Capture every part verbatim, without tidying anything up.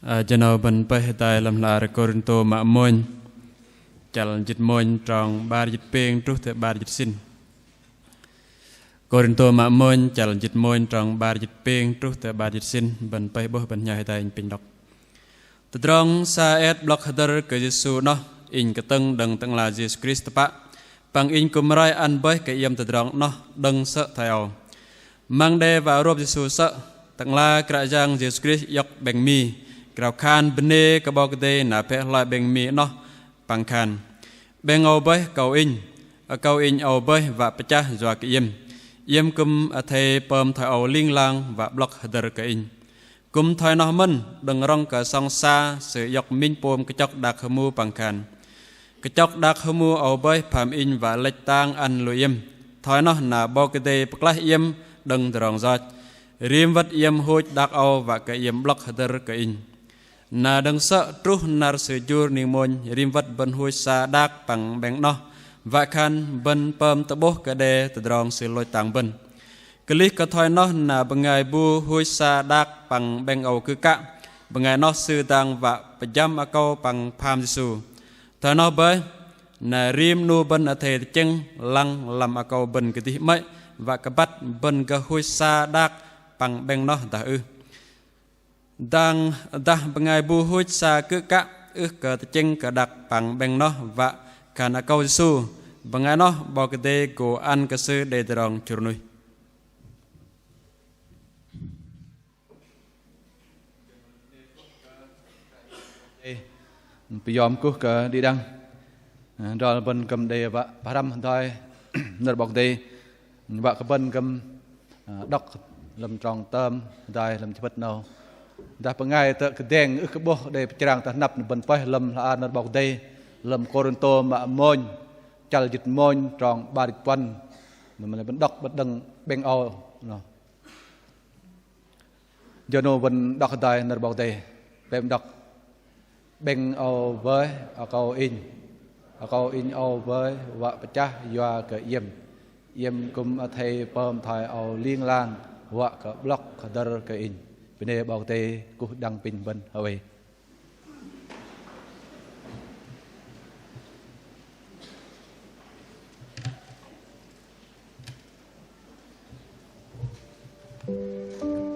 Ơ, jơ 'nâu bơ̆n pơih hơdai lăm hla ar Kôrintô mă mônh, chăl jĭt mônh trong 'bar jĭt pêng truh tơ 'bar jĭt sĭn. Kôrintô mă mônh, chăl jĭt mônh trong 'bar jĭt pêng truh tơ 'bar jĭt sĭn, bơ̆n pơih 'bôh bơ̆n hnhai hơdai inh pinh đŏk. Tơdrong sa et 'blŏk hơdơ̆r kơ Yêsu 'noh, inh kơtơ̆ng đơ̆ng Tơ'ngla Yêsu Krist tơpă, păng inh kư̆m roi ăn bơih kơ iĕm tơdrong 'noh đơ̆ng sơ̆ thoi âu. Măng đe wă rôp Yêsu sơ̆, Tơ'ngla Kră Yang Yêsu Krist iŏk 'bĕng mi, krao khan bơnê kơ 'Bok Kei-Dei na pĕ hloi 'bĕng mi 'noh păng khan: 'Bĕng âu bơih akâu inh, akâu inh âu bơih wă pơchah yua kơ iĕm. Iĕm kư̆m athei pơm thoi âu ling lang wă 'blŏk hơdơ̆r kơ inh. Kư̆m thoi noh mơ̆n, đơ̆ng rŏng kơ sŏng sa, sư iŏk minh pôm kơchŏk đak hơmu păng khan: Kơchŏk đak hơmu âu bơih pham inh wă lĕch tang ăn lu iĕm. Thoi noh na 'Bok Kei-Dei pơklaih iĕm đơ̆ng tơdrong yoch. Rim wơ̆t iĕm huch đak âu wă kơ iĕm 'blŏk hơdơ̆r kơ inh. Na đơ̆ng sơ̆ truh năr sư jur ning mônh, rim wơ̆t bơ̆n huch sa đak păng 'bĕng 'noh, wă khan bơ̆n pơm tơ'bôh kơ đe tơdrong sư lôch tang bơ̆n. Kơlih kơ thoi noh na bơngai bu huch sa đak păng 'bĕng âu kư̆ kă, bơngai noh sư dang wă pơjăm akâu păng pham Yêsu. Thoi noh bơih, na rim 'nu bơ̆n athei tơchĕng lăng lăm akâu bơ̆n kơdih 'mơ̆i, wă kơ băt bơ̆n gơh huch sa đak păng 'bĕng noh dah ưh. Dang dah bơngai bu huch sa kư̆ kă, ưh kơ tơchĕng kơ đak păng 'bĕng noh wă khan akâu Yêsu, bơngai noh 'Bok Kei-Dei gô ăn kơ sư đei tơdrong chŭr nuih. Pơyom kuh kơ đĭ đăng. Adrol bơ̆n kư̆m đei wă pơhrăm hơdai nơ̆r 'Bok Kei-Dei. Wă kơ bơ̆n kư̆m, ơ, đŏk lăm trong tơm hơdai lăm chơbơ̆t 'nâu. Dah bơngai tơ̆ kơdeng ưh kơ 'bôh đei pơchrang tơ hơnăp, bơ̆n pơih lăm hla ar nơ̆r 'Bok Kei-Dei lăm Kôrintô mă mônh, chăl jĭt mônh trong 'bar jĭt puăn. Mă lei bơ̆n đŏk bơ̆n đơ̆ng 'bĕng âu noh. Jơ 'nâu bơ̆n đŏk hơdai nơ̆r 'Bok Kei-Dei. Bĕm đŏk: 'Bĕng âu bơih akâu inh, akâu inh âu bơih wă pơchah yua kơ iĕm. Iĕm kư̆m athei pơm thoi âu ling lang wă kơ 'blŏk hơdơ̆r kơ inh. Bơnê 'Bok Kei-Dei. Kuh đĭ đăng pinh bơ̆n hơwei.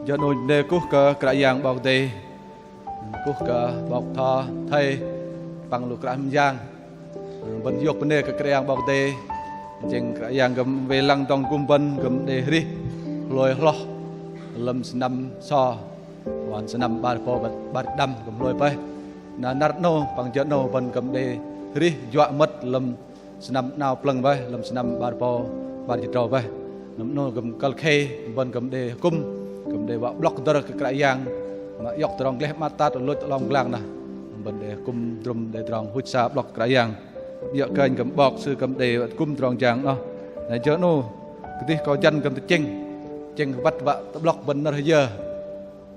Jơ 'nâu bơnê kuh kơ Kră Yang 'Bok Kei-Dei, kuh kơ 'bok tho thây păng lu kră hơmjang. Bơ̆n iŏk bơnê kơ Kră Yang 'Bok Kei-Dei, tơchĕng Kră Yang kư̆m wei lăng dŏng tơgŭm bơ̆n kư̆m đei hrih hlôi hloh lăm sơnăm so, wă sơnăm 'bar rơbâu 'bar jĭt đăm kư̆m hlôi bơih. Na năr 'nâu păng jơ 'nâu bơ̆n kư̆m đei hrih juă mơ̆t lăm sơnăm 'nao plơ̆ng bơih, lăm sơnăm 'bar rơbâu 'bar jĭt tơdrâu bơih. Lăm 'nâu kư̆m kăl khei bơ̆n kư̆m đei hơkŭm, kư̆m đei wă 'blŏk hơdơ̆r kơ Kră Yang, mă iŏk tơdrong gleh 'măt tat lôch tơ 'long pơglang noh. Bơ̆n đei hơkŭm drŭm đei tơdrong huch sa 'blŏk Kră Yang. Iŏk kơnh kư̆m 'bok sư kư̆m đei wă tơgŭm tơdrong jang noh. Na jơ 'nâu kơdih akâu jăn kư̆m tơchĕng, tơchĕng băt wă tơ'blŏk bơ̆n nơ̆r hơyơ.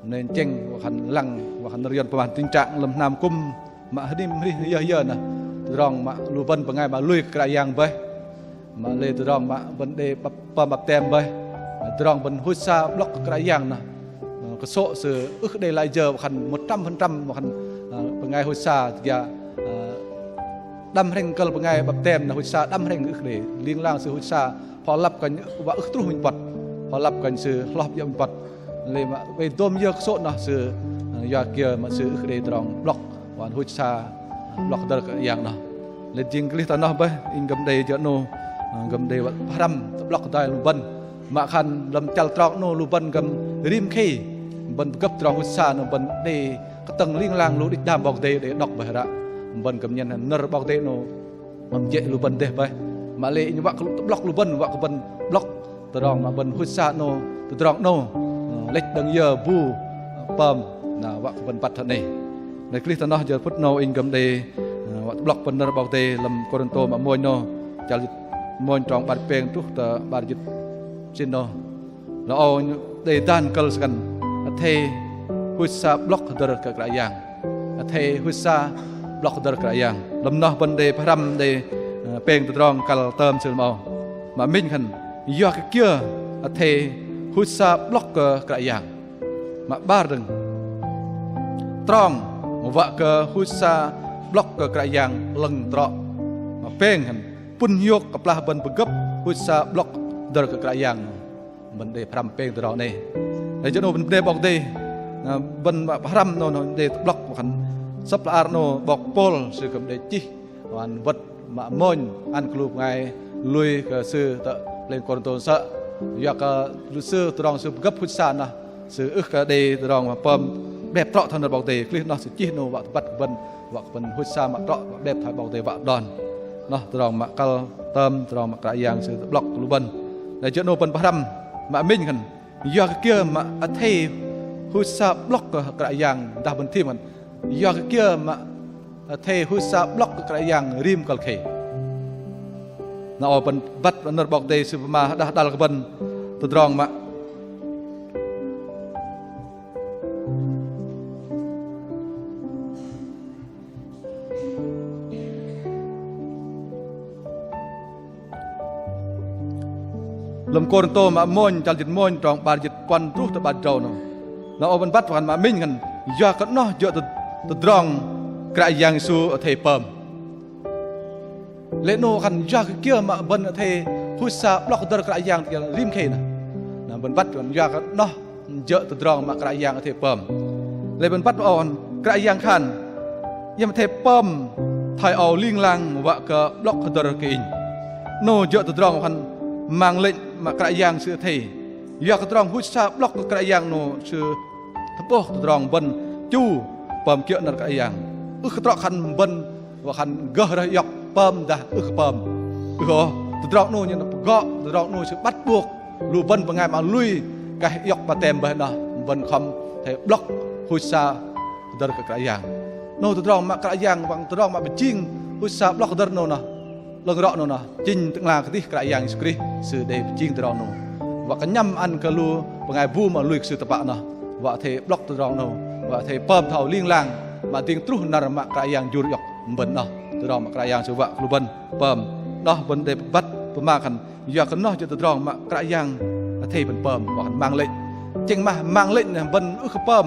Nơ̆r tơchĕng wă khan lăng, wă khan nơ̆r Yuăn pơma tình trạng lăm hnam hơkŭm mă hơnim hrih hơyơ hơyơ noh. Tơdrong mă lu bơ̆n bơngai mă lui kơ Kră Yang bơih. Mă lei tơdrong mă bơ̆n đei băp-, pơm baptem bơih. Tơdrong bơ̆n huch sa 'blŏk kơ Kră Yang noh. Ơ, kơsô̆ sư ưh đei lai jơ wă khan một trăm phần trăm wă khan, ơ, bơngai huch sa tơgia, ơ, đăm hrĕng kơ̆l bơngai baptem noh huch sa đăm hrĕng ưh đei. Ling lang sư huch sa, pho lăp kơnh wă ưh truh minh băt. Pho lăp kơnh sư hloh biơ̆ minh băt. Lei mă wei dôm yơ kơsô̆ noh sư, ơ, yua kiơ mă sư ưh đei tơdrong 'blŏk, wă huch sa, ơ, 'blŏk hơdơ̆r kơ Yang noh. Lei jing kơlih tơ noh bơih, inh kư̆m đei jơ 'nâu, ơ, kư̆m đei wă pơhrăm tơ'blŏk hơdai lu bơ̆n. Mă khan lăm chăl trong 'nâu lu bơ̆n kư̆m rim khei, bơ̆n pơgơ̆p tơdrong huch sa noh bơ̆n đei kơtơ̆ng ling lang lu đĭch đam 'Bok Kei-Dei đei đŏk bơih ră. Bơ̆n kư̆m nhen nơ̆r 'Bok Kei-Dei 'nâu mơ̆ng jĕ lu bơ̆n dêh bơih. Mă lei inh wă kơ lu tơ'blŏk lu bơ̆n, wă kơ bơ̆n 'blŏk tơdrong mă bơ̆n huch sa 'nâu, tơdrong 'nâu, ơ, lĕch đơ̆ng yơ bu, ơ, pơm, na wă kơ bơ̆n băt thoi 'nâu. Lei kơlih tơ noh jơ phŭt 'nâu inh kư̆m đei, ơ, wă tơ'blŏk bơ̆n nơ̆r 'Bok Kei-Dei lăm Kôrintô mă mônh 'nâu, chăl jĭt mônh trong 'bar pêng truh tơ 'bar jĭt sĭn 'nâu. Lơ âu đei dan kơ̆l sơkăn: Athei huch sa 'blŏk hơdơ̆r kơ Kră Yang. Athei huch sa 'blŏk hơdơ̆r Kră Yang. Lăm noh bơ̆n đei pơhrăm đei, ơ, pêng tơdrong kăl tơm sư lăm âu. Mă minh khan yua kơ kiơ athei huch sa 'blŏk kơ Kră Yang. Mă 'bar dơ̆ng: trong, wă kơ huch sa 'blŏk kơ Kră Yang 'lơ̆ng trŏ. Mă pêng hăn, pŭn hiôk kơplah bơ̆n pơgơ̆p huch sa 'blŏk hơdơ̆r kơ Kră Yang. Bơ̆n đei pơhrăm pêng tơdrong 'nâu. Lei jơ̆ 'nâu bơ̆n đei 'Bok Kei-Dei, ơ, bơ̆n mă pơhrăm 'nâu, 'nâu đei tơ'blŏk wă khan sơ̆p hla ar 'nâu 'bok Pôl sư kư̆m đei chih, wă khan wơ̆t mă mônh ăn kơ lu bơngai lui kơ sư tơ pơlei Kôrintô sơ̆. Yua kơ lu sư tơdrong sư pơgơ̆p huch sa noh, sư ưh kơ đei tơdrong mă pơm 'blep trŏ thoi nơ̆r 'Bok Kei-Dei, kơlih noh sư chih 'nâu wă tơbăt kơ bơ̆n, wă kơ bơ̆n huch sa mă trŏ, wă 'blep thoi 'Bok Kei-Dei wă đon. Noh tơdrong mă kăl tơm, tơdrong mă Kră Yang sư tơ'blŏk kơ lu bơ̆n. Lei jơ̆ 'nâu bơ̆n pơhrăm mă minh hăn. Yua kơ kiơ mă athei huch sa 'blŏk kơ Kră Yang dah bơ̆n thim hăn. Yua kơ kiơ mă athei huch sa 'blŏk kơ Kră Yang rim kăl khei. Na âu bơ̆n băt nơ̆r 'Bok Kei-Dei sư pơma hơđăh đăl kơ bơ̆n tơdrong mă lăm Kôrintô mă mônh, chăl jĭt mônh, trong 'bar jĭt puăn truh tơ 'bar jĭt tơdrâu noh. Na âu bơ̆n băt wă khan mă minh hăn, yua kơ noh jơ̆ tơ-, tơdrong Kră Yang Yêsu athei pơm. Lei 'nâu wă khan yua kơ kiơ mă bơ̆n athei huch sa 'blŏk hơdơ̆r Kră Yang tơ rim khei noh. Na bơ̆n băt wă khan yua kơ noh jơ̆ tơdrong mă Kră Yang athei pơm. Lei bơ̆n băt âu hăn Kră Yang khan: Iĕm athei pơm thoi âu ling lang wă kơ 'blŏk hơdơ̆r kơ Inh. 'Nâu jơ̆ tơdrong wă khan mang lĕnh mă Kră Yang sư athei. Yua kơ tơdrong huch sa 'blŏk kơ Kră Yang 'nâu sư tơ'bôh tơdrong bơ̆n chu pơm kiơ̆ nơ̆r Kră Yang. Ưh kơ trŏ khan bơ̆n wă khan gơh rơih iŏk pơm dah ưh kơ pơm. Ưh ôh, tơdrong 'nâu nhen pơgŏ, tơdrong 'nâu sư băt 'bôh lu bơ̆n bơngai mă lui kơ iŏk baptem bơih noh, bơ̆n khŏm athei 'blŏk huch sa hơdơ̆r kơ Kră Yang. 'Nâu tơdrong mă Kră Yang wă khan tơdrong mă pơjing huch sa 'blŏk hơdơ̆r 'nâu noh, 'lơ̆ng rŏ 'nâu noh, chĭnh tơ'ngla kơdih Kră Yang Yêsu Krist sư đei pơjing tơdrong 'nâu. Wă kơ nhăm ăn kơ lu bơngai bu mă lui kơ sư tơpă noh, wă athei 'blŏk tơdrong 'nâu, wă athei pơm thoi âu ling lang, mă dĭng truh năr mă Kră Yang jur iŏk bơ̆n noh. Tơdrong mă Kră Yang sư wă kơ lu bơ̆n pơm. Noh bơ̆n đei băt pơma khan yua kơ noh jơ̆ tơdrong mă Kră Yang athei bơ̆n pơm, wă khan mang lĕnh. Chĕng mă mang lĕnh noh bơ̆n ưh kơ pơm,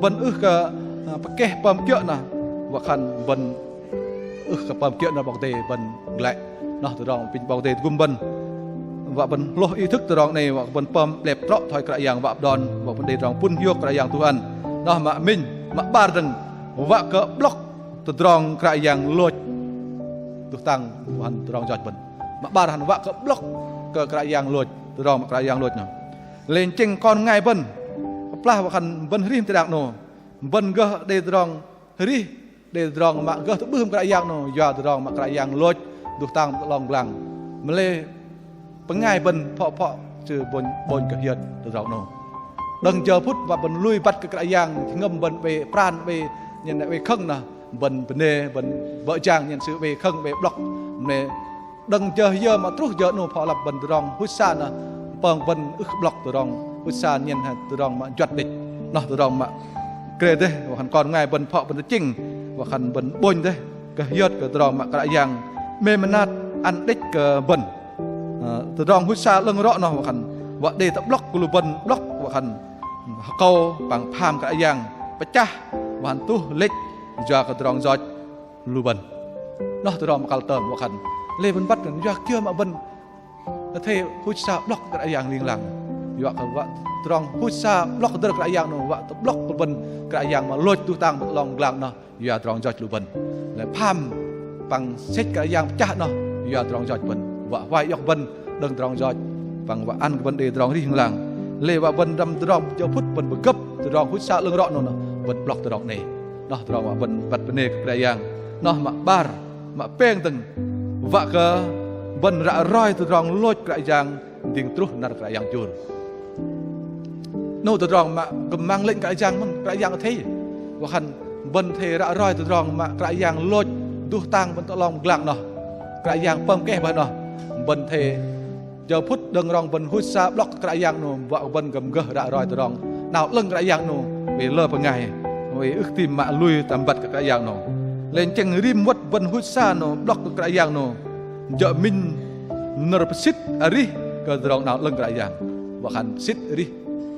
bơ̆n ưh kơ, ơ, pơkeh pơm kiơ̆ noh, wă khan bơ̆n ưh kơ pơm kiơ̆ nơ̆r 'Bok Kei-Dei bơ̆n glăi. Noh tơdrong apinh 'Bok Kei-Dei tơgŭm bơ̆n. Wă bơ̆n hlôh ý thức tơdrong 'nâu, wă bơ̆n pơm 'blep trŏ thoi Kră Yang wă đon, wă bơ̆n đei tơdrong pŭn hiôk Kră Yang tuh ăn. Noh mă minh, mă 'bar dơ̆ng, wă kơ 'blŏk tơdrong Kră Yang lôch. Tuh tang wă khan tơdrong yoch bơ̆n. Mă 'bar hăn wă kơ 'blŏk kơ Kră Yang lôch, tơdrong mă Kră Yang lôch noh. Lei chĕng kon bơngai bơ̆n, kơplah wă khan bơ̆n arih teh đak 'nâu, bơ̆n gơh đei tơdrong arih, đei tơdrong mă gơh tơ'bưh hăm Kră Yang 'nâu, yua tơdrong mă Kră Yang lôch, tuh tang tơ 'long pơglang. Mă lei bơngai bơ̆n phŏ phŏ sư ƀônh, ƀônh gơh hiơt tơdrong 'nâu. Đơ̆ng jơ phŭt mă bơ̆n lui băt kơ Kră Yang, jơhngơ̆m bơ̆n oei pran, oei nhen, oei khơ̆ng noh, bơ̆n bơnê, bơ̆n bơ̆ jang nhen sư oei khơ̆ng, oei 'blŏk. Mă lei đơ̆ng jơ yơ mă truh jơ 'nâu phŏ lăp bơ̆n tơdrong huch sa noh pơm bơ̆n ưh kơ 'blŏk tơdrong huch sa nhen hă tơdrong mă juăt đĕch. Noh tơdrong mă krê dêh, wă khan kon bơngai bơ̆n phŏ bơ̆n tơchĕng, wă khan bơ̆n ƀônh dêh, gơh hiơt kơ tơdrong mă Kră Yang 'mêm mơnat ăn đĕch kơ bơ̆n. Ơ, tơdrong huch sa 'lơ̆ng rŏ noh wă khan wă đei tơ'blŏk kơ lu bơ̆n 'blŏk wă khan akâu păng pham Kră Yang pơchah wă khan tuh lĕch yua kơ tơdrong yoch lu bơ̆n. Noh tơdrong mă kăl tơm wă khan. Lei bơ̆n băt khan yua kiơ mă bơ̆n athei huch sa 'blŏk Kră Yang ling lang. Yua kơ wă tơdrong huch sa 'blŏk hơdơ̆r Kră Yang 'nâu wă tơ'blŏk kơ bơ̆n Kră Yang mă lôch tuh tang 'long pơglang noh. Yua tơdrong yoch lu bơ̆n. Lei pham păng sĕch Kră Yang pơchah noh yua tơdrong yoch bơ̆n. Wă huay iŏk bơ̆n đơ̆ng tơdrong yoch păng wă ăn kơ bơ̆n đei tơdrong arih ling lang. Lei wă bơ̆n răm tơdrong jơ phŭt bơ̆n pơgơ̆p tơdrong huch sa 'lơ̆ng rŏ 'nâu noh bơ̆n 'blŏk tơdrong 'nâu. Noh tơdrong wă bơ̆n băt bơnê kơ Kră Yang. Noh mă 'bar, mă pêng dơ̆ng wă kơ bơ̆n ră roi tơdrong lôch Kră Yang dĭng truh năr Kră Yang jur. 'Nâu tơdrong mă kư̆m mang lĕnh Kră Yang mơ̆n, Kră Yang athei. Wă khan bơ̆n athei ră roi tơdrong mă Kră Yang lôch tuh tang bơ̆n tơ 'long pơglang noh. Kră Yang pơm keh bơih noh. Bơ̆n athei jơ phŭt đơ̆ng rŏng bơ̆n huch sa 'blŏk Kră Yang 'nâu, wă bơ̆n kư̆m gơh ră roi tơdrong 'nao 'lơ̆ng Kră Yang 'nâu, oei lơ bơngai, oei ưh kơ tam mă lui tam băt kơ Kră Yang 'nâu. Lei chĕng rim wơ̆t bơ̆n huch sa 'nâu 'blŏk kơ Kră Yang 'nâu, jơ̆ minh nơ̆r pơsĭt arih kơ tơdrong 'nao 'lơ̆ng Kră Yang. Wă khan pơsĭt arih,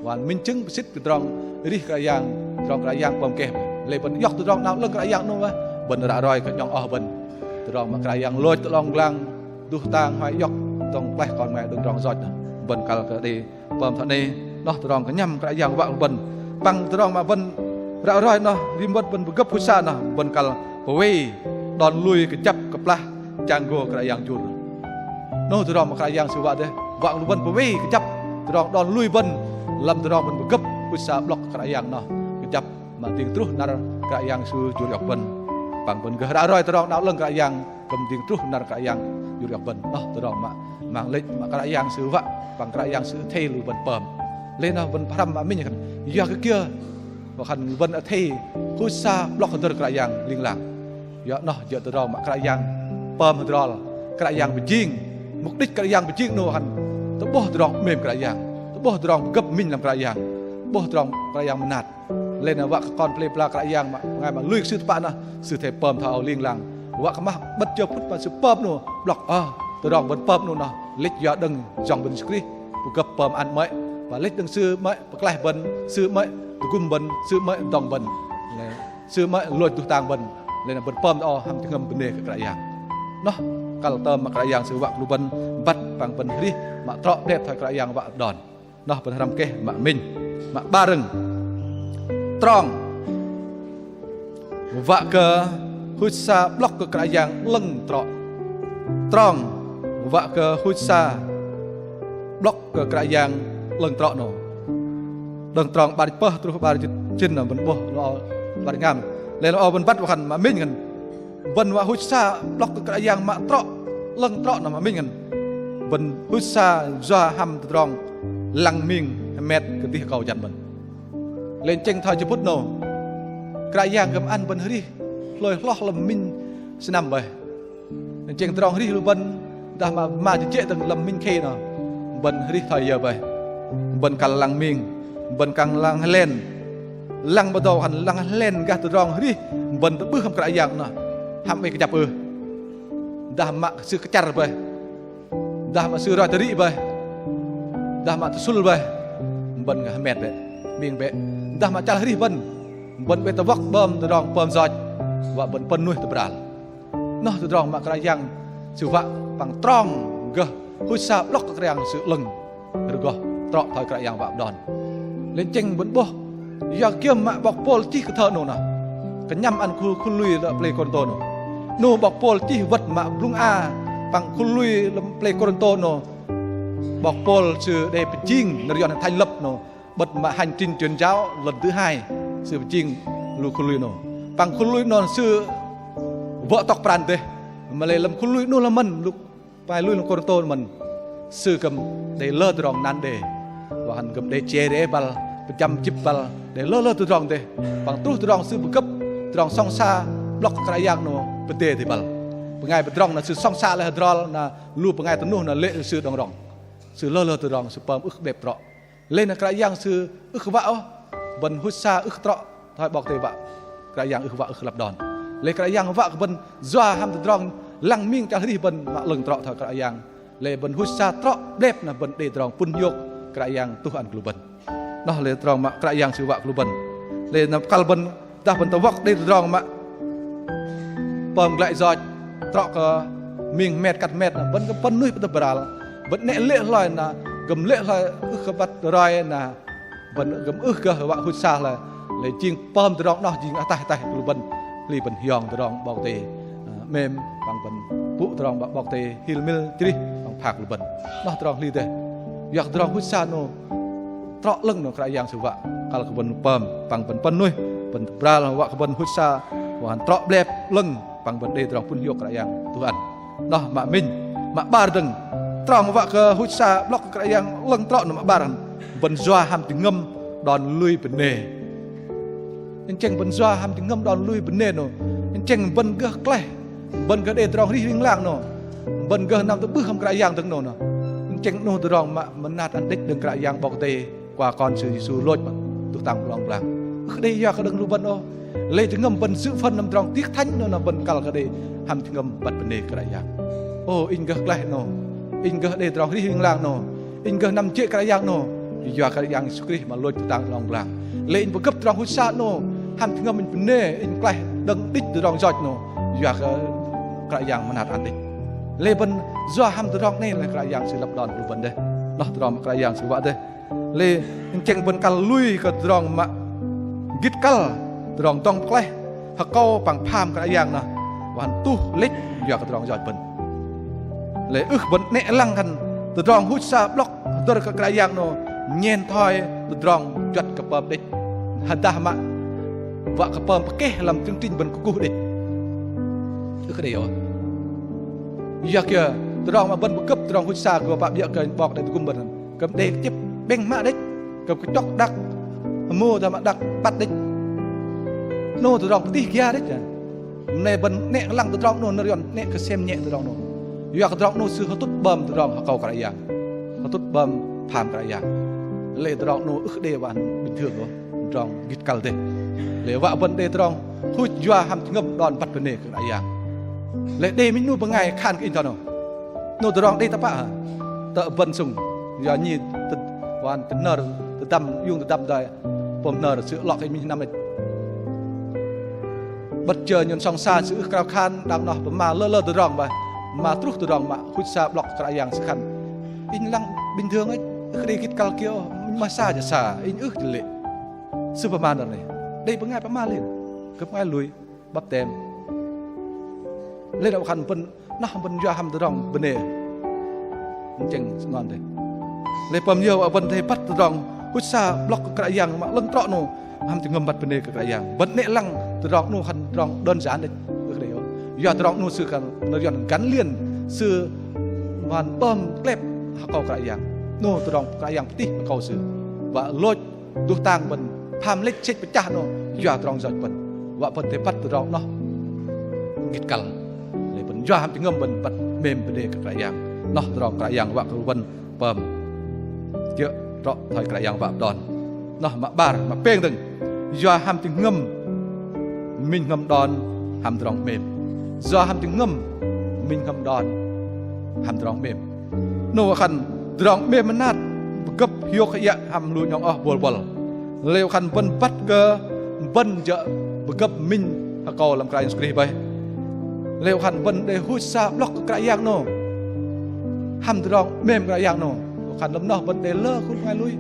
wă khan minh chứng pơsĭt kơ tơdrong arih Kră Yang, tơdrong Kră Yang pơm keh. Lei bơ̆n iŏk tơdrong 'nao 'lơ̆ng Kră Yang 'nâu bơih, bơ̆n ră roi kơ 'nhŏng oh bơ̆n. Tơdrong mă Kră Yang lôch tơ 'long pơglang, duh tang hoai iŏk dŏng pơklaih kon bơngai đơ̆ng tơdrong yoch noh. Bơ̆n kăl kơ đei pơm thoi 'nâu, noh tơdrong kơnhăm Kră Yang wă kơ bơ̆n. Păng tơdrong mă bơ̆n ră roi noh, rim wơ̆t bơ̆n pơgơ̆p huch sa noh, bơ̆n kăl pơwei đon lui kơjăp kơplah chang gô Kră Yang jur. Noh tơdrong mă Kră Yang Sư wă dêh, wă kơ lu bơ̆n pơwei kơjăp tơdrong đon lui bơ̆n lăm tơdrong bơ̆n pơgơ̆p huch sa 'blŏk kơ Kră Yang noh kơjăp mă dĭng truh năr Kră Yang Sư jur iŏk bơ̆n. Păng bơ̆n gơh ră roi tơdrong 'nao 'lơ̆ng Kră Yang kư̆m dĭng truh năr Kră Yang jur iŏk bơ̆n. Noh tơdrong mă mang lĕch mă Kră Yang Sư wă, păng Kră Yang Sư athei lu bơ̆n pơm. Lei noh bơ̆n pơhrăm mă minh khan, yua kơ kiơ wă khan bơ̆n athei huch sa 'blŏk hơdơ̆r Kră Yang ling lang. Yua noh jơ̆ tơdrong mă Kră Yang pơm hơdrol, Kră Yang pơjing. Mục đích Kră Yang pơjing 'nâu khan tơ'bôh tơdrong 'mêm Kră Yang, tơ'bôh tơdrong pơgơ̆p minh lăm Kră Yang, tơ'bôh tơdrong Kră Yang mơnat. Lei na wă kơ kon pơlei pơla Kră Yang mă bơngai mă lui kơ Sư tơpă noh, Sư athei pơm thoi âu ling lang. Wă kơ mă 'bơ̆t jơ phŭt mă Sư pơm 'nâu 'blŏk, ơ, tơdrong bơ̆n pơm 'nâu noh lĕch yua đơ̆ng Yang Bơ̆n Yêsu Krist pơgơ̆p pơm ăn 'mơ̆i, wă lĕch đơ̆ng Sư 'mơ̆i pơklaih bơ̆n, Sư 'mơ̆i tơgŭm bơ̆n, Sư 'mơ̆i dŏng bơ̆n. Lei Sư 'mơ̆i lôch duh tang bơ̆n. Lei na bơ̆n pơm tơ âu hăm jơhngơ̆m bơnê kơ Kră Yang. Noh kăl tơm mă Kră Yang Sư wă kơ lu bơ̆n băt păng bơ̆n arih mă trŏ 'blep thoi Kră Yang wă đon. Noh bơ̆n hrăm keh mă minh. Mă 'bar dơ̆ng, trong wă kơ huch sa 'blŏk kơ Kră Yang 'lơ̆ng trŏ. Trong wă kơ huch sa 'blŏk kơ Kră Yang 'lơ̆ng trŏ 'nâu. Đơ̆ng trong 'bar jĭt pơh truh 'bar jĭt jĭt noh bơ̆n 'bôh noh 'bar jĭt hngam. Lei noh âu bơ̆n băt wă khan mă minh khan bơ̆n wă huch sa 'blŏk kơ Kră Yang mă trŏ 'lơ̆ng trŏ noh mă minh khan bơ̆n huch sa yua hăm tơdrong lăng ming hơmet kơdih akâu jăn bơ̆n. Lei tơchĕng thoi jơ phŭt 'nâu Kră Yang kư̆m ăn bơ̆n arih hlôi hloh lăm minh sơnăm bơih. Tơchĕng tơdrong arih lu bơ̆n dah mă, mă jơjê̆ dơ̆ng lăm minh khei noh bơ̆n arih thoi yơ bơih. Bơ̆n kăl lăng ming, bơ̆n kăl lăng hơlen. Lăng bơdâu hăm lăng hơlen gah tơdrong arih bơ̆n tơ'bưh hăm Kră Yang noh hăm oei kơjăp ưh? Dah mă sư kơchăr bơih, dah mă sư roi tơrĭ bơih, dah mă tơsŭl bơih, bơ̆n gơh hơmet bĕ, ming bĕ. Dah mă chăl arih bơ̆n, bơ̆n oei tơwŏk 'bơm tơdrong pơm yoch, wă bơ̆n pơ̆n nuih tơbral. Noh tơdrong mă Kră Yang Sư wă păng trong gơh huch sa 'blŏk kơ Kră Yang Sư 'lơ̆ng rơgoh trŏ thoi Kră Yang wă đon. Lei tơchĕng bơ̆n 'bôh yua kơ kiơ mă 'bok Pôl chih kơ thơ 'nâu noh kơnhăm ăn khul, khul lui lăm pơlei Kôrintô 'nâu. 'Nâu 'bok Pôl chih wơ̆t mă blŭng a păng khul lui lăm pơlei Kôrintô 'nâu. 'Bok Pôl sư đei pơjing nơ̆r Yuăn thành lập 'nâu 'bơ̆t mă hành trình truyền giáo lần thứ hai sư pơjing lu khul lui 'nâu. Păng khul lui 'nâu sư wơ̆ tŏk pran dêh. Mă lei lăm khul lui 'nâu lăm mơ̆n lu bơngai lui lăm Kôrintô mơ̆n sư kư̆m đei lơ tơdrong nan đe. Wă khan kư̆m đei che re băl, pơjăm jĭp băl, đei lơ lơ tơdrong dêh. Păng truh tơdrong sư pơgơ̆p tơdrong sŏng sa 'blŏk kơ Kră Yang 'nâu pơdê dêh băl. Bơngai pơdrŏng na sư sŏng sa lê̆ hơdrol na lu bơngai tơnuh na lê̆ sư đơ̆ng rŏng. Sư lơ lơ tơdrong sư pơm ưh kơ 'blep trŏ. Lei na Kră Yang Sư ưh kơ wă ôh bơ̆n huch sa ưh kơ trŏ thoi 'Bok Kei-Dei wă. Kră Yang ưh kơ wă, ưh kơ lăp đon. Lei Kră Yang wă kơ bơ̆n yua hăm tơdrong lăng ming chăl arih bơ̆n mă 'lơ̆ng trŏ thoi Kră Yang. Lei bơ̆n huch sa trŏ 'blep na bơ̆n đei tơdrong pŭn hiôk Kră Yang tuh ăn kơ lu bơ̆n. Noh lei tơdrong mă Kră Yang Sư wă kơ lu bơ̆n. Lei na kăl bơ̆n dah bơ̆n tơwŏk đei tơdrong mă pơm glăi yoch trŏ kơ ming hơmet kăt hơmet na bơ̆n kư̆m pơ̆n nuih pơdơ̆ng bral. Bơ̆n 'nĕ lê̆ hloi na kư̆m lê̆ hloi ưh kơ băt roi na bơ̆n kư̆m ưh kơ wă huch sa hloi. Lei jing pơm tơdrong noh jing ataih ataih kơ lu bơ̆n hli bơ̆n hiong tơdrong 'Bok Kei-Dei 'mêm păng bơ̆n pŭ tơdrong 'Bok Kei-Dei hil mil chrih păng phak lu bơ̆n. Noh tơdrong hli dêh. Yua kơ tơdrong huch sa 'nâu trŏ 'lơ̆ng 'nâu Kră Yang Sư wă kăl kơ bơ̆n pơm păng bơ̆n pơ̆n nuih bơ̆n bral wă kơ bơ̆n huch sa wă khan trŏ 'blep 'lơ̆ng păng bơ̆n đei tơdrong pŭn hiôk Kră Yang tuh ăn. Noh mă minh. Mă 'bar dơ̆ng, trong wă kơ huch sa 'blŏk kơ Kră Yang 'lơ̆ng trŏ 'nâu mă 'bar bơ̆n yua hăm jơhngơ̆m đon lui bơnê. Tơchĕng bơ̆n yua hăm jơhngơ̆m đon lui bơnê 'nâu tơchĕng bơ̆n gơh klaih, bơ̆n gơh đei tơdrong arih ling lang 'nâu, bơ̆n gơh năm tơ'bưh hăm Kră Yang dơ̆ng 'nâu noh. Tơchĕng 'nâu tơdrong mă mơnat ăn đĕch đơ̆ng Kră Yang 'Bok Kei-Dei. Qua Kon Sư Yêsu lôch mă tuh tang 'long pơglang. Ưh kơ đei yua kơ đơ̆ng lu bơ̆n ôh. Lei jơhngơ̆m bơ̆n sư̆ phơ̆n lăm tơdrong tih thĕnh 'nâu na bơ̆n kăl kơ đei hăm jơhngơ̆m băt bơnê Kră Yang. Ô, inh gơh klaih 'nâu, inh gơh đei tơdrong arih ling lang 'nâu, inh gơh năm jê̆ Kră Yang 'nâu. Yua Kră Yang Yêsu Krist mă lôch tuh tang 'long pơglang. Lei inh pơgơ̆p tơdrong huch sa 'nâu Hăm jơhngơ̆m inh bơnê, inh klaih đơ̆ng đĭch tơdrong yoch 'nâu, yua kơ Kră Yang mơnat ăn đĕch. Lei bơ̆n yua hăm tơdrong 'nei lei Kră Yang sư lăp đon lu bơ̆n dêh. Noh tơdrong mă Kră Yang sư wă dêh. Lei inh tơchĕng bơ̆n kăl lui kơ tơdrong mă gĭt kăl, tơdrong dŏng pơklaih, hơkâu păng pham Kră Yang noh, wă hăm tuh lĕch yua kơ tơdrong yoch bơ̆n. Lei ưh bơ̆n 'nĕ lăng khan tơdrong huch sa 'blŏk hơdơ̆r kơ Kră Yang 'nâu nhen thoi tơdrong juăt kơ pơm đĕch. Hơdah mă wă kơ pơm pơkeh lăm chương trình bơ̆n kơkuh đĕch. Ưh kơ đei ôh. Yua kiơ tơdrong mă bơ̆n pơgơ̆p tơdrong huch sa gô pă 'biơ̆ kơ 'Bok Kei-Dei tơgŭm bơ̆n. Kư̆m đei kơ chĕp 'bĕng mă đĕch, kư̆m kơchŏk đak hơmô dah mă đak 'băt đĕch. 'Nâu tơdrong pơtih gia đĕch. Mă lei bơ̆n 'nĕ lăng tơdrong 'nâu nơ̆r Yuăn 'nĕ kơ sem nhẹ tơdrong 'nâu. Yua kơ tơdrong 'nâu sư hơtŭt 'bơm tơdrong hơkâu Kră Yang, hơtŭt 'bơm pham Kră Yang. Lei tơdrong 'nâu ưh kơ đei wă hăm bình thường ôh, tơdrong gĭt kăl dêh. Lei wă bơ̆n đei tơdrong huch yua hăm jơhngơ̆m đon băt bơnê kơ Kră Yang. Lei đei minh 'nu bơngai khan kơ inh thoi 'nâu. 'Nâu tơdrong đei tơpă hă? Tơ̆ bơ̆n sŭng. Yua nhi tơ-, wă kơ nơ̆r tơdăm, iung tơdăm dai pơm nơ̆r sư 'lŏ kơ minh sơnăm đĕch. 'Bơ̆t jơ nhôn sŏng sa sư ưh krao khan, đang noh pơma lơ lơ tơdrong bơih. Pơma truh tơdrong mă huch sa 'blŏk Kră Yang sư khan. Inh lăng bình thường đĕch, ưh kơ đei gĭt kăl kiơ, inh mă sa jơ̆ sa, inh ưh jơ̆ lê̆. Sư pơma nơ̆r 'nei. Đei bơngai pơma lê̆. Kơ bơngai lui baptem. Lei noh khan bơ̆n, noh bơ̆n yua hăm tơdrong bơnê. Tơchĕng sư ngon dêh. Lei pơm yơ wă bơ̆n athei băt tơdrong huch sa 'blŏk kơ Kră Yang mă 'lơ̆ng trŏ 'nâu hăm jơhngơ̆m băt bơnê kơ Kră Yang. Bơ̆n 'nĕ lăng tơdrong 'nâu khan tơdrong đơn giản đĕch. Ưh kơ đei ôh. Yua tơdrong 'nâu sư khan nơ̆r Yuăn gắn liền sư ngon pơm klep hơkâu Kră Yang. 'Nâu tơdrong Kră Yang pơtih hơkâu sư. Wă lôch duh tang bơ̆n pham lĕch sĕch pơchah 'nâu yua tơdrong yoch bơ̆n. Wă bơ̆n athei băt tơdrong noh gĭt kăl. Lei bơ̆n yua hăm jơhngơ̆m bơ̆n băt 'mêm bơnê kơ Kră Yang. Noh tơdrong Kră Yang wă kơ lu bơ̆n pơm kiơ̆ trŏ thoi Kră Yang wă đon. Noh mă 'bar, mă pêng dơ̆ng. Yua hăm jơhngơ̆m minh jơhngơ̆m đon hăm tơdrong 'mêm. Yua hăm jơhngơ̆m minh jơhngơ̆m đon hăm tơdrong 'mêm. 'Nâu wă khan tơdrong 'mêm mơnat pơgơ̆p hiôk hơiă hăm lu 'nhŏng oh bôl bŏl. Lei wă khan bơ̆n băt kơ bơ̆n jơ̆ pơgơ̆p minh hơkâu lăm Kră Yang Yêsu Krist bơih. Lei wă khan bơ̆n đei huch sa 'blŏk kơ Kră Yang 'nâu hăm tơdrong 'mêm Kră Yang 'nâu. Wă khan lăm noh bơ̆n đei lơ khul bơngai lui.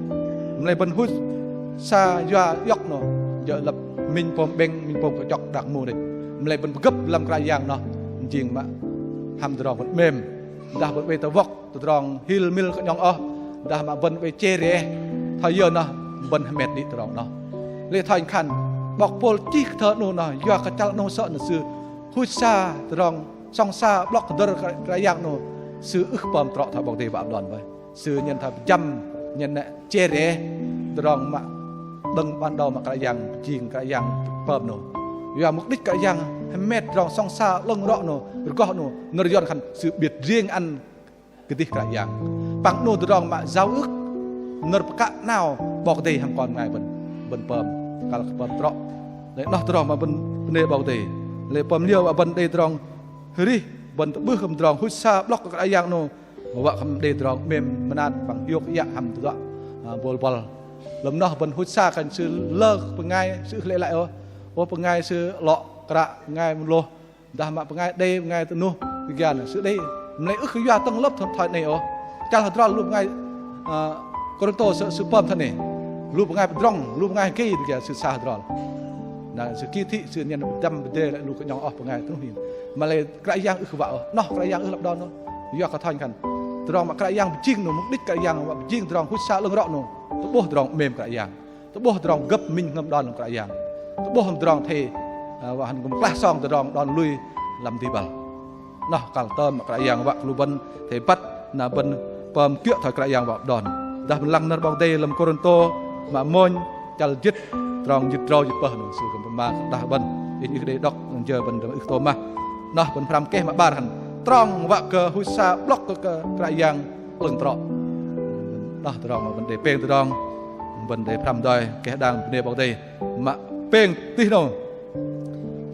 Mă lei bơ̆n huch sa yua iŏk 'nâu jơ̆ lăp minh pôm 'bĕng, minh pôm kơchŏk đak mu đĕch. Mă lei bơ̆n pơgơ̆p lăm Kră Yang noh jing mă hăm tơdrong bơ̆n 'mêm. Dah bơ̆n oei tơwŏk tơdrong hil mil kơ 'nhŏng oh, dah mă bơ̆n oei che re, thoi yơ noh bơ̆n hơmet đĭ tơdrong noh. Lei thoi khan 'bok Pôl chih kơ thơ 'nâu noh yua kơ chăl 'nâu sơ̆ noh sư huch sa tơdrong sŏng sa 'blŏk hơdơ̆r Kră Yang 'nâu sư ưh pơm trŏ thoi 'Bok Kei-Dei wă đon bơih. Sư nhen thoi pơjăm, nhen nĕ che re tơdrong mă đơ̆ng ban đầu mă Kră Yang pơjing Kră Yang pơm 'nâu. Yua mục đích Kră Yang hơmet tơdrong sŏng sa 'lơ̆ng rŏ 'nâu, rơgoh 'nâu, nơ̆r Yuăn khan sự biệt riêng ăn kơdih Kră Yang. Păng 'nâu tơdrong mă giao ước, nơ̆r pơkă 'nao 'Bok Kei-Dei hăm kon bơngai bơ̆n, bơ̆n pơm, kăl kơ pơm trŏ. Lei noh tơdrong mă bơ̆n bơnê 'Bok Kei-Dei. Lei pơm liơ wă bơ̆n đei tơdrong arih, bơ̆n tơ'bưh hăm tơdrong huch sa 'blŏk kơ Kră Yang 'nâu, wă khan đei tơdrong 'mêm mơnat păng hiôk hơiă hăm tơduă, ă, bôl bŏl. Lăm noh bơ̆n huch sa khan sư lơ bơngai sư ưh lĕ lai ôh. Ôh bơngai sư 'lŏ kră, bơngai mơlôh, dah mă bơngai đei, bơngai tơnuh, tơgiă sư đei. Mă lei ưh kơ yua tơ̆ng lơ̆p thoi 'nei ôh. Chăl hơdrol lu bơngai, ă, Kôrintô sư, sư pơm thoi 'nei. Lu bơngai pơdrŏng, lu bơngai hơgei tơgiă sư sa hơdrol. Na sư ki thị, sư nhen pơdăm pơdre lê̆ lu kơ 'nhŏng oh bơngai tơnuh hin. Mă lei Kră Yang ưh kơ wă ôh, noh Kră Yang ưh lăp đon ôh. Yua kơ thoi khan tơdrong mă Kră Yang pơjing 'nâu, mục đích Kră Yang wă pơjing tơdrong huch sa 'lơ̆ng rŏ 'nâu tơ'bôh tơdrong 'mêm Kră Yang, tơ'bôh tơdrong pơgơ̆p minh jơhngơ̆m đon lăm Kră Yang, tơ'bôh tơdrong athei, ơ, wă khan kơ̆m klah song tơdrong đon lui lăm dih băl. Noh kăl tơm mă Kră Yang wă kơ lu bơ̆n athei băt na bơ̆n pơm kiơ̆ thoi Kră Yang wă đon. Dah bơ̆n lăng nơ̆r 'Bok Kei-Dei lăm Kôrintô mă mônh chăl jĭt, trong jĭt drâu jĭt pơh 'nâu sư kư̆m pơma kơ dah bơ̆n, inh ưh kơ đei đŏk, jơ bơ̆n ưh kơ tôm mă. Noh bơ̆n pơhrăm keh mă 'bar khan tơdrong wă kơ huch sa 'blŏk kơ Kră Yang 'lơ̆ng trŏ. Noh tơdrong mă bơ̆n đei pêng tơdrong, bơ̆n đei pơhrăm doi keh đang bơnê 'Bok Kei-Dei. Mă pêng tih 'nâu.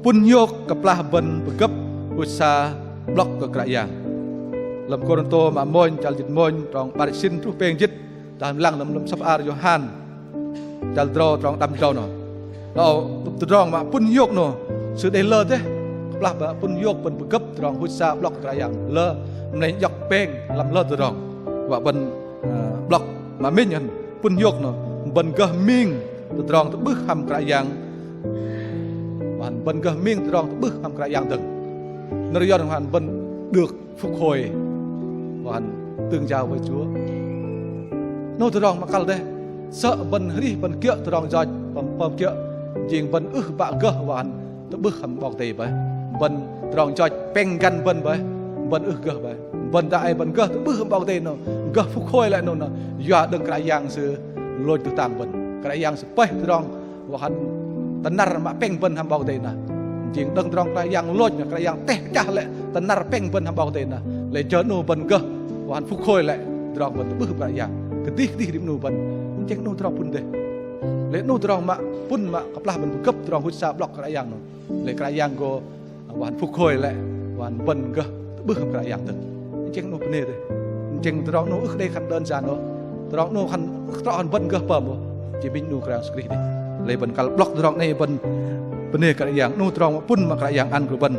Pŭn hiôk kơplah bơ̆n pơgơ̆p huch sa 'blŏk kơ Kră Yang. Lăm Kôrintô mă mônh chăl jĭt mônh trong 'bar jĭt sĭn truh pêng jĭt, dah lăng lăm, lăm sơ̆p ar Yôhan chăl drâu trong đăm jĭt drâu 'nâu. Lơ tơdrong mă pŭn hiôk 'nô, sư đei lơ dêh. Kơplah mă pŭn hiôk bơ̆n pơgơ̆p tơdrong huch sa 'blŏk kơ Kră Yang, lơ mơnei iŏk pêng lăm lơ tơdrong. Wă bơ̆n, ơ, 'blŏk mă minh ăn pŭn hiôk 'nô, bơ̆n gơh ming tơdrong tơ'bưh hăm Kră Yang. Wă ăn bơ̆n gơh ming tơdrong tơ'bưh hăm Kră Yang dơ̆ng. Nơ̆r Yuăn wă ăn bơ̆n được phục hồi, wă ăn tương giao với Chúa. 'Nô tơdrong mă kăl dêh, sơ̆ bơ̆n arih bơ̆n kiơ̆ tơdrong yoch pơm, pơm kiơ̆, jing bơ̆n ưh bă gơh wă ăn tơ'bưh hăm 'Bok Kei-Dei boih. Bơ̆n tơdrong yoch pĕng găn bơ̆n boih, bơ̆n ưh gơh boih. Bơ̆n dah ai bơ̆n gơh tơ'bưh hăm 'Bok Kei-Dei 'nô, gơh phục hồi lĕ 'nô, 'nô yua đơ̆ng Kră Yang Sư lôch tơdang bơ̆n. Kră Yang Sư pơih tơdrong wă ăn tơnăr mă pĕng bơ̆n hăm 'Bok Kei-Dei noh. Jing đơ̆ng tơdrong Kră Yang lôch noh, Kră Yang teh pơchah lĕ tơnăr pĕng bơ̆n hăm 'Bok Kei-Dei noh. Lê̆ jơ 'nô bơ̆n gơh wă ăn phục hồi lĕ tơdrong bơ̆n tơ'bưh Kră Yang. Kơdih kơdih rim 'nô bơ̆n. Jing 'nô tơdrong pŭn dêh. Lê̆ 'nô tơdrong mă pŭn mă kơplah bơ̆n pơgơ̆p tơdrong huch sa 'blŏk Kră Yang noh. Lê̆ Kră Yang gô wă ăn phục hồi lĕ, wă ăn bơ̆n gơh tơ'bưh hăm Kră Yang dơ̆ng. Jing 'nô bơnê dêh. Jing tơdrong 'nô ưh đei khan đơn giản ôh. Tơdrong 'nô khan ưh trŏ khan bơ̆n gơh pơm ôh. Jing minh 'nô Kră Yang Yêsu Krist dêh. Lê̆ bơ̆n kăl 'blŏk tơdrong 'nô bơ̆n bơnê Kră Yang, 'nô tơdrong mă pŭn mă Kră Yang ăn kơ lu bơ̆n.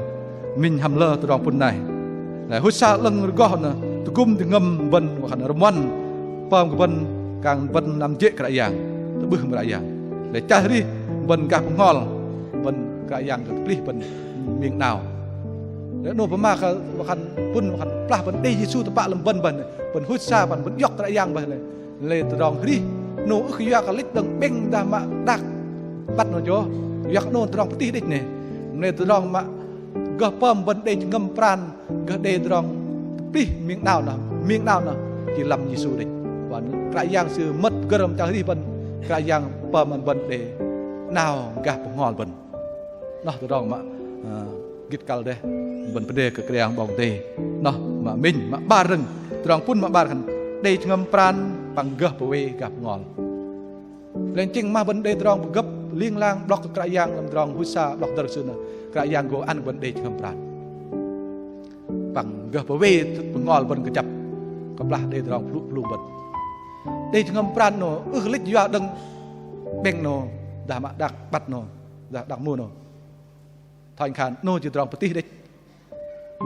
Minh hăm lơ tơdrong pŭn nai. Lê̆ huch sa 'lơ̆ng rơgoh noh tơgŭm jơhngơ̆m bơ̆n wă khan rơmuăn pơm kơ bơ̆n kang bơ̆n năm jê̆ Kră Yang, tơ'bưh hăm Kră Yang. Lê̆ chăl arih bơ̆n gah bơhngol, bơ̆n Kră Yang gơh tơplih bơ̆n ming 'nao. Lê̆ 'nô pơma kơ wă khan pŭn wă khan kơplah bơ̆n đei Yêsu tơpă lăm bơ̆n boih, bơ̆n huch sa bơ̆n, bơ̆n iŏk Kră Yang boih lê̆. Lê̆ tơdrong arih 'nô ưh kơ yua kơ lĕch đơ̆ng 'bĕng dah mă đak 'băt 'nô jôh. Yua kơ 'nô tơdrong pơtih đĕch 'nô. Lê̆ tơdrong mă gơh pơm bơ̆n đei jơhngơ̆m pran, gơh đei tơdrong tơplih ming 'nao noh, ming 'nao noh, jing lăm Yêsu đĕch. Wă Kră Yang Sư mơ̆t pơgơ̆r lăm chăl arih bơ̆n, Kră Yang pơm ăn bơ̆n đei 'nao gah bơhngol bơ̆n. Noh tơdrong mă, ơ, gĭt kăl dêh, bơ̆n bơnê kơ Kră Yang 'Bok Kei-Dei. Noh mă minh, mă 'bar dơ̆ng, tơdrong pŭn mă 'bar khan đei jơhngơ̆m pran păng gơh pơwei gah bơhngol. Lê̆ jing mă bơ̆n đei tơdrong pơgơ̆p ling lang 'blŏk kơ Kră Yang lăm tơdrong huch sa 'blŏk dơ̆r Sư noh, Kră Yang gô ăn bơ̆n đei jơhngơ̆m pran păng gơh pơwei bơhngol bơ̆n kơjăp. Kơplah đei tơdrong pơhlŭ pơhlung bơ̆n. Đei jơhngơ̆m pran 'nô ưh lĕch yua đơ̆ng 'bĕng 'nô dah mă đak 'băt 'nô, dah đak mu 'nô. Thoi khan 'nô jing tơdrong pơtih đĕch.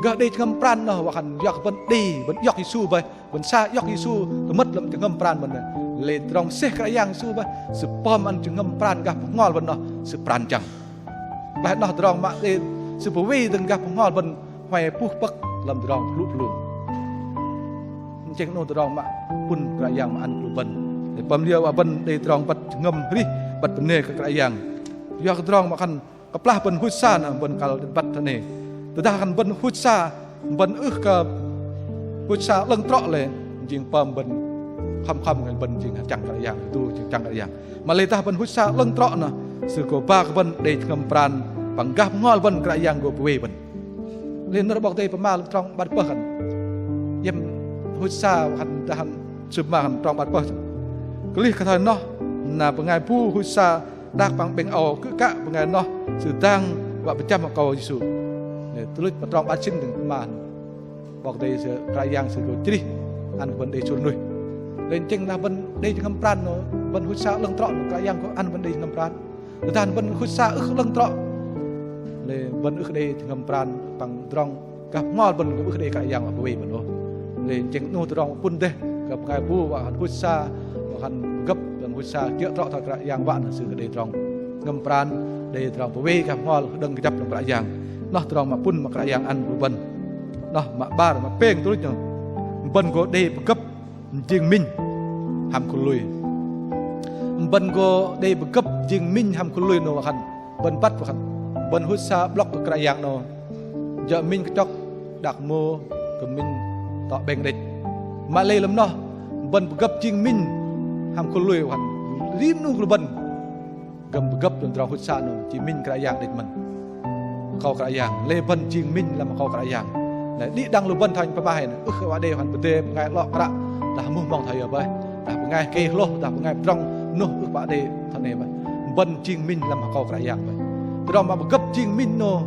Gơh đei jơhngơ̆m pran noh wă khan yua kơ bơ̆n đei, bơ̆n iŏk Yêsu boih, bơ̆n sa iŏk Yêsu tơmơ̆t lăm jơhngơ̆m pran bơ̆n. Lê̆ tơdrong mơsêh Kră Yang Yêsu boih, Sư pơm ăn jơhngơ̆m pran gah bơhngol bơ̆n noh Sư pran jăng. Lê̆ noh tơdrong mă đei Sư pơwei dơ̆ng gah bơhngol bơ̆n huay puh pơ̆k lăm tơdrong pơhlŭ pơhlung. Jing 'nô tơdrong mă pŭn Kră Yang mă ăn kơ lu bơ̆n. Lê̆ pơm liơ wă bơ̆n đei tơdrong băt jơhngơ̆m arih, băt bơnê kơ Kră Yang. Yua kơ tơdrong mă khan kơplah bơ̆n huch sa noh bơ̆n kăl băt thoi 'nê. Tơdah khan bơ̆n huch sa, bơ̆n ưh kơ huch sa 'lơ̆ng trŏ lê̆, jing pơm bơ̆n khŏm khŏm khan bơ̆n jing achăng Kră Yang, tu jing achăng Kră Yang. Mă lei dah bơ̆n huch sa 'lơ̆ng trŏ noh, Sư gô ba kơ bơ̆n đei jơhngơ̆m pran, păng gah bơhngol bơ̆n Kră Yang gô pơwei bơ̆n. Lei nơ̆r 'Bok Kei-Dei pơma lăm trong 'bar pơh khan. Iĕm huch sa khan dah khan sư pơma khan trong 'bar pơh. Kơlih kơ thoi noh, na bơngai bu huch sa đak păng 'bĕng âu kư̆ kă bơngai noh sư dang wă pơjăm akâu Yêsu. Lei tuch luch pơm trong 'bar jĭt dơ̆ng pơma khan 'Bok Kei-Dei Sư Kră Yang Sư gô chrih ăn kơ bơ̆n đei sôr nuih. Lei tơchĕng dah bơ̆n đei jơhngơ̆m pran noh, bơ̆n huch sa 'lơ̆ng trŏ noh Kră Yang gô ăn bơ̆n đei jơhngơ̆m pran. Tơdah bơ̆n huch sa ưh 'lơ̆ng trŏ, lei bơ̆n ưh đei jơhngơ̆m pran păng tơdrong gah bơhngol bơ̆n gô ưh đei Kră Yang wă pơwei bơ̆n ôh. Lei tơchĕng 'noh tơdrong pŭn dêh kơ bơngai bu wă khan huch sa, wă khan gơ̆p, wă khan huch sa kiơ̆ trŏ thoi Kră Yang wă noh sư gô đei tơdrong jơhngơ̆m pran, đei tơdrong pơwei gah bơhngol hơđơ̆ng kơjăp lăm Kră Yang. 'Noh tơdrong mă pŭn mă Kră Yang ăn lu bơ̆n. 'Noh mă 'bar, mă pêng tuch luch noh. Bơ̆n gô đei pơgơ̆p jing minh hăm khul lui. Bơ̆n gô đei pơgơ̆p jing minh hăm khul lui noh wă khan bơ̆n băt wă khan bơ̆n huch sa 'blŏk kơ Kră Yang noh. Jơ̆ minh kơchŏk đak mô kơ minh tŏ 'bĕng đĕch. Mă lei lăm noh bơ̆n pơgơ̆p jing minh hăm khul lui wă khan rim 'nu kơ lu bơ̆n gơ̆m pơgơ̆p lăm tơdrong huch sa noh jing minh Kră Yang đĕch mơ̆n. Akâu Kră Yang, lei bơ̆n jing minh lăm akâu Kră Yang. Lei đĭ đăng lu bơ̆n thoi pơma hei noh, ưh kơ wă đei wă khan pơdê bơngai 'lŏ kră dah muh mong thoi yơ bơih, dah bơngai kei hlôh, dah bơngai pơdrŏng noh, ưh wă đei thoi noh bơih. Bơ̆n jing minh lăm akâu Kră Yang bơih. Tơdrong mă pơgơ̆p jing minh noh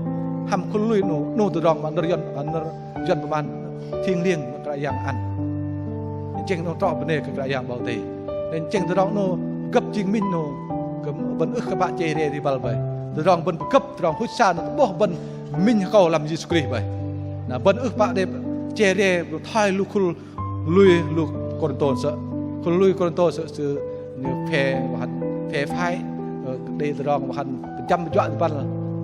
hăm khul lui noh, noh tơdrong mă nơ̆r Yuăn, nơ̆r Yuăn pơma thiêng liêng mă Kră Yang ăn. Tơchĕng noh trŏ bơnê kơ Kră Yang 'Bok Kei-Dei. Tơchĕng tơdrong noh pơgơ̆p jing minh noh Kơ bơ̆n ưh kơ pă che re ri băl bơih. Tơdrong bơ̆n pơgơ̆p tơdrong huch sa noh tơ'bôh bơ̆n minh akâu lăm Yêsu Krist bơih. Na bơ̆n ưh pă đei che re thoi lu khul lui lu Kôrintô sơ̆. Khul lui Kôrintô sơ̆ sư phe wă khan phe phái, ơ, đei tơdrong wă khan pơjăm pơjuă ri băl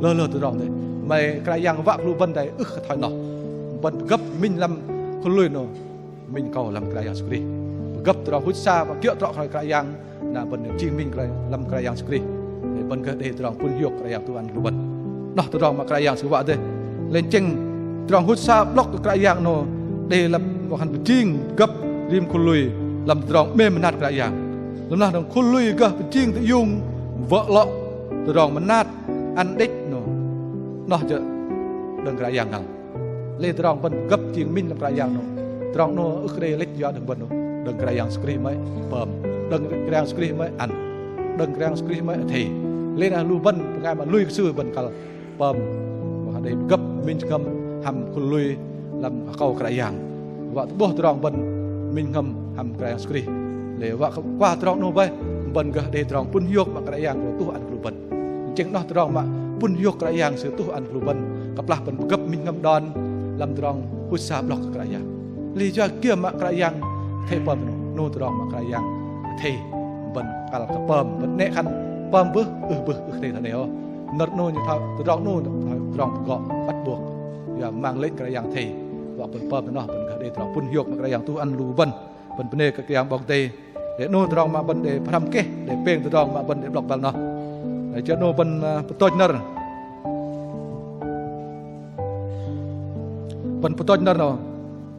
lơ lơ tơdrong dêh. Mă lei Kră Yang wă kơ lu bơ̆n đei ưh kơ thoi noh. Bơ̆n pơgơ̆p minh lăm khul lui noh. Minh akâu lăm Kră Yang Yêsu Krist. Pơgơ̆p tơdrong huch sa, pơm kiơ̆ trŏ kơ Kră Yang, na bơ̆n jing minh lăm Kră Yang Yêsu Krist. Lei bơ̆n gơh đei tơdrong pŭn hiôk Kră Yang tuh ăn lu bơ̆n. Noh tơdrong mă Kră Yang Sư wă dêh. Lei tơchĕng tơdrong huch sa blŏk kơ Kră Yang noh đei lăm wă khan pơjing gơ̆p rim khul lui lăm tơdrong 'mêm mơnat Kră Yang. Lăm noh dơ̆ng khul lui gơh pơjing tơiung wơ̆ lŏ tơdrong mơnat ăn đĕch noh. Noh jơ̆ đơ̆ng Kră Yang ngăl. Lei tơdrong bơ̆n pơgơ̆p jing minh lăm Kră Yang noh. Tơdrong noh ưh kơ đei lĕch yua đơ̆ng bơ̆n noh. Đơ̆ng Kră Yang Yêsu Krist mơ̆i pơm. Đơ̆ng Kră Yang Yêsu Krist mơ̆i ăn. Đơ̆ng Kră Yang Yêsu Krist mơ̆i athei. Lei na lu bơ̆n bơngai mă lui kơ Sư bơ̆n kăl pơm. Wă kơ đei pơgơ̆p minh jơhngơ̆m hăm khul lui lăm akâu Kră Yang. Wă tơ'bôh tơdrong bơ̆n minh jơhngơ̆m hăm Kră Yang Yêsu Krist. Lei wă kơ kuah tơdrong noh bơih bơ̆n gơh đei tơdrong pŭn hiôk mă Kră Yang gô tuh ăn kơ lu bơ̆n. Tơchĕng noh tơdrong mă pŭn hiôk Kră Yang Sư tuh ăn kơ lu bơ̆n, kơplah bơ̆n pơgơ̆p minh jơhngơ̆m đon lăm tơdrong huch sa blŏk kơ Kră Yang. Lei yua kiơ mă Kră Yang athei pơm noh, noh tơdrong mă Kră Yang athei bơ̆n kăl kơ pơm, bơ̆n 'nĕ khan pơm bưh, ưh bưh, ưh kơ đei thoi noh ôh. Nơ̆r noh nhen thoi tơdrong noh, tơdrong pơgŏ bắt buộc. Yua mang lĕnh Kră Yang athei, wă bơ̆n pơm noh bơ̆n gơh đei tơdrong pŭn hiôk mă Kră Yang tuh ăn lu bơ̆n. Bơ̆n bơnê kơ Kră Yang 'Bok Kei-Dei. Đei 'nâu tơdrong mă bơ̆n đei pơhrăm keh, đei pêng tơdrong mă bơ̆n đei blŏk băl noh. Đei jơ̆ 'nâu bơ̆n, ơ, pơtôch nơ̆r. Bơ̆n pơtôch nơ̆r noh.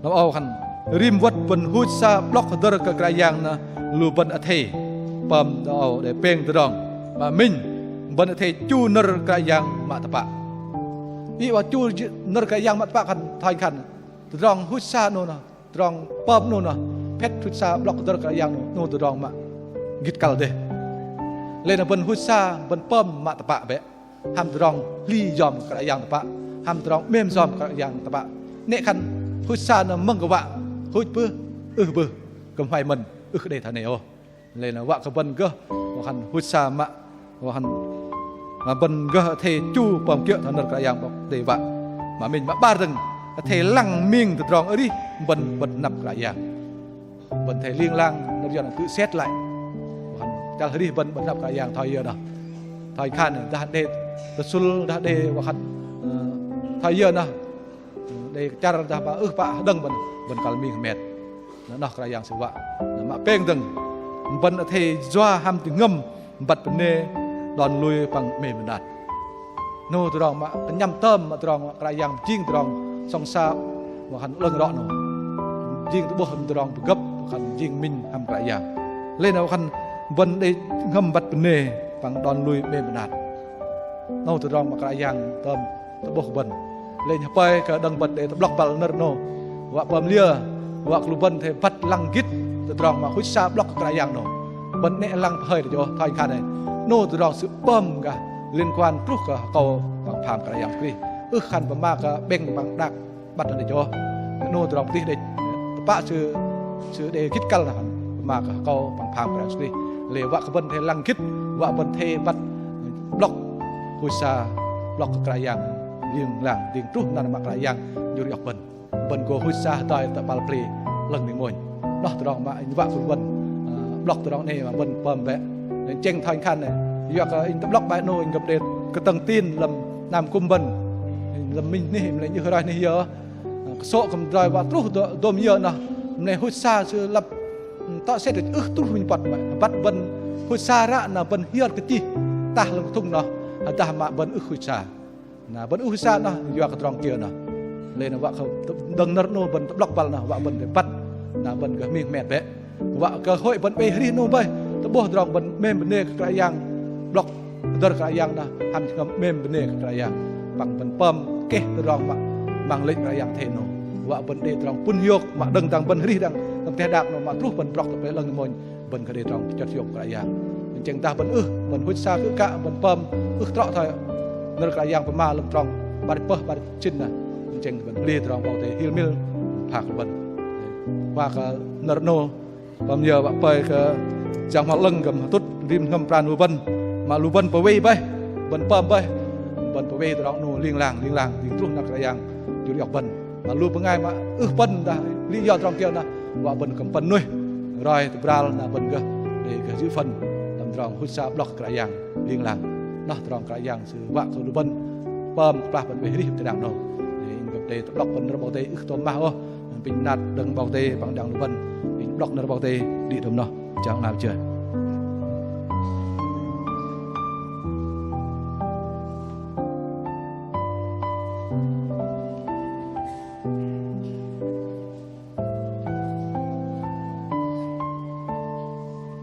Noh âu khan rim wơ̆t bơ̆n huch sa blŏk hơdơ̆r kơ Kră Yang noh lu bơ̆n athei. Pơm noh âu đei pêng tơdrong. Mă minh bơ̆n athei chu nơ̆r Kră Yang mă tơpă. Ih wă chu nơ̆r Kră Yang mă tơpă khan thoi khan tơdrong huch sa noh noh. Tơdrong pơm 'nâu noh, phĕt huch sa blŏk hơdơ̆r Kră Yang 'nâu, 'nâu tơdrong mă gĭt kăl dêh. Lei na bơ̆n huch sa, bơ̆n pơm mă tơpă bĕ. Hăm tơdrong hli yom Kră Yang tơpă, hăm tơdrong 'mêm yom Kră Yang tơpă. 'Nĕ khan huch sa noh mơ̆ng kơ wă, huch bưh, ưh bưh, kư̆m huay mơ̆n, ưh kơ đei thoi noh ôh. Lei na wă kơ bơ̆n gơh, wă khan huch sa mă, wă khan, mă bơ̆n gơh athei chu pơm kiơ̆ thoi nơ̆r Kră Yang 'Bok Kei-Dei wă. Mă minh mă 'bar dơ̆ng, athei lăng ming tơdrong arih bơ̆n bơ̆n tơnăp Kră Yang. Bơ̆n athei ling lang, nơ̆r Yuăn tự xét lại. Wă khan chăl arih bơ̆n bơ̆n tơnăp Kră Yang thoi yơ noh. Thoi khan dah đei tơsŭl, dah đei wă khan, ơ, thoi yơ noh. Đei kơ char dah mă ưh pă hơđơ̆ng bơ̆n, bơ̆n kăl ming hơmet. Na noh Kră Yang Sư wă. Na mă pêng dơ̆ng. Bơ̆n athei yua hăm jơhngơ̆m băt bơnê đon lui păng 'mêm mơnat. 'Nâu tơdrong mă kơnhăm tơm mă tơdrong mă Kră Yang jing tơdrong sŏng sa wă khan 'lơ̆ng rŏ 'nâu. Jing tơ'bôh tơdrong pơgơ̆p wă khan jing minh hăm Kră Yang. Lei na wă khan bơ̆n đei jơhngơ̆m băt bơnê păng đon lui 'mêm mơnat. 'Nâu tơdrong mă Kră Yang tơm tơ'bôh bơ̆n. Lei hơpơi kơ đơ̆ng bơ̆n đei tơ'blŏk băl nơ̆r 'nâu. Wă pơm liơ, wă kơ lu bơ̆n athei băt lăng gĭt tơdrong mă huch sa blŏk kơ Kră Yang 'nâu. Bơ̆n 'nĕ lăng pơhơi đĕch ôh, thoi khan ei. 'Nâu tơdrong sư pơm gah liên quan truh kơ akâu păng pham Kră Yang Krist. Ưh khan pơma kơ 'bĕng păng đak băt đĕch ôh. 'Nâu tơdrong pơtih đĕch. Tơpă sư, sư đei gĭt kăl noh khan pơma kơ akâu păng pham Kră Yang Krist. Lei wă kơ bơ̆n athei lăng gĭt, wă bơ̆n athei băt blŏk huch sa blŏk kơ Kră Yang ling lang dĭng truh năr mă Kră Yang jur iŏk bơ̆n. Bơ̆n gô huch sa hơdai tơ băl pli 'lơ̆ng ning mônh. Noh tơdrong mă inh wă kơ bơ̆n, ơ, blŏk tơdrong 'nâu mă bơ̆n pơm bĕ. Lei tơchĕng thoi khan ei. Yua kơ inh tơ'blŏk bai 'nâu inh gơ̆p đei kơtơ̆ng tin lăm hnam kŭm bơ̆n. Lăm minh nih, mă lei 'nhưh roi nih yơ. Kơsô̆ kư̆m droi wă truh dôm yơ noh. Mă lei huch sa sư lăp tŏ sĕt ưh truh minh pŏt mă. Băt bơ̆n huch sa ră na bơ̆n hiơt kơchih tah lăm kơthŭng noh. Hơdah mă bơ̆n ưh huch sa. Na bơ̆n ưh huch sa noh yua kơ tơdrong kiơ noh. Lei na wă kơ đơ̆ng nơ̆r 'nâu bơ̆n tơ'blŏk băl noh wă bơ̆n đei băt. Na bơ̆n gơh ming hơmet bĕ. Wă kơ hơi bơ̆n 'bĕnh arih 'nâu bơih. Tơ'bôh tơdrong bơ̆n 'mêm bơnê kơ Kră Yang. Blŏk hơdơ̆r Kră Yang noh, hăm jơhngơ̆m 'mêm bơnê kơ Kră Yang. Păng bơ̆n pơm keh tơdrong mă mang lĕnh Kră Yang athei 'nâu. Wă bơ̆n đei tơdrong pŭn hiôk, mă đơ̆ng dang bơ̆n arih dang teh đak 'nâu mă truh bơ̆n brŏk tơ pơlei 'lơ̆ng ning mônh, bơ̆n kơ đei tơdrong pơchot hiôk Kră Yang. Tơchĕng dah bơ̆n ưh, bơ̆n huch sa kư̆ kă, bơ̆n pơm ưh trŏ thoi nơ̆r Kră Yang pơma lăm trong 'bar jĭt pơh 'bar jĭt sĭn noh. Tơchĕng bơ̆n hli tơdrong 'Bok Kei-Dei hil mil phak bơ̆n. Wă kơ nơ̆r 'nâu Pơm yơ wă pơi kơ Yang Bơhngol 'Lơ̆ng gơm hơtŭt rim jơhngơ̆m pran lu bơ̆n. Mă lu bơ̆n pơwei bơih, bơ̆n pơm bơih, bơ̆n pơwei tơdrong 'nâu ling lang, ling lang, dĭng truh năr Kră Yang jur iŏk bơ̆n. Mă lu bơngai mă ưh pơ̆n dah, lý do tơdrong kiơ noh, wă bơ̆n kư̆m pơ̆n nuih, roi tơbral na bơ̆n gơh, đei gơh jur pơ̆n, lăm tơdrong hŭt sa 'blŏk Kră Yang, ling lang. Noh tơdrong Kră Yang Sư wă kơ lu bơ̆n, pơm kơplah bơ̆n oei arih tơ dang 'nâu. Đei inh gơ̆p đei tơ'blŏk bơ̆n nơ̆r 'Bok Kei-Dei ưh kơ tôm mah ôh, apinh mơnat đơ̆ng 'Bok Kei-Dei păng đĭ đăng lu bơ̆n, inh 'blŏk nơ̆r 'Bok Kei-Dei đĭ đơ̆ng noh, chang 'nao jơ.